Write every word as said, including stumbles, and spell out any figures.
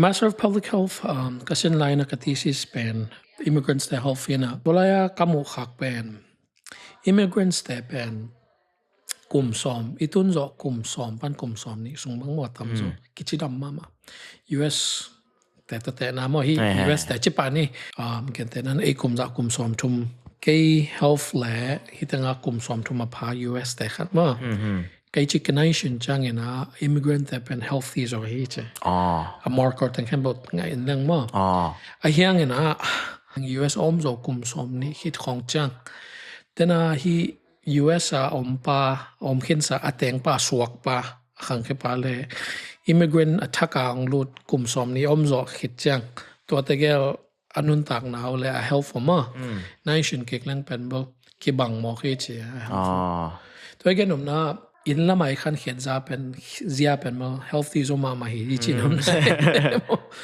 Master of Public Health, um, ka sin lai-in ah ka thesis pen immigrants te health hi-in ah, tua lai-a ka muh khak pen immigrants te pen kum sawm, i tun zawh kum sawm pan kum sawm nih sung bang maw, tam zaw kicidam mahmah. U S te, tua teh na maw hi, U S te ci pah ni, um, gentehna-in ei kum za kum sawm thum, kei health le hi teng ah kum sawm thum a pha U S te khat maw. Kei ci ka nai sin ciangin ah immigrant te pen healthy zaw hi ci. A marker teng khempeuh ngaih in leng maw. A hiangin ah U S a om zaw kum sawm nih khit khawng ciang, tena hi U S a om pa, a om khinsa, a teng pa, a suak pa, a khangkhia pa le immigrant a thak a hong lut kum sawm nih om zawh khit ciang, tua tegel a nuntakna uh le a health uh maw, nai sin kik leng pen bel kibang mawk hi ci a health uh. Tua i gen nopna, inn lamah i khankhiat zia pen, zia pen bel healthy zaw mahmah hi, i ci nopna.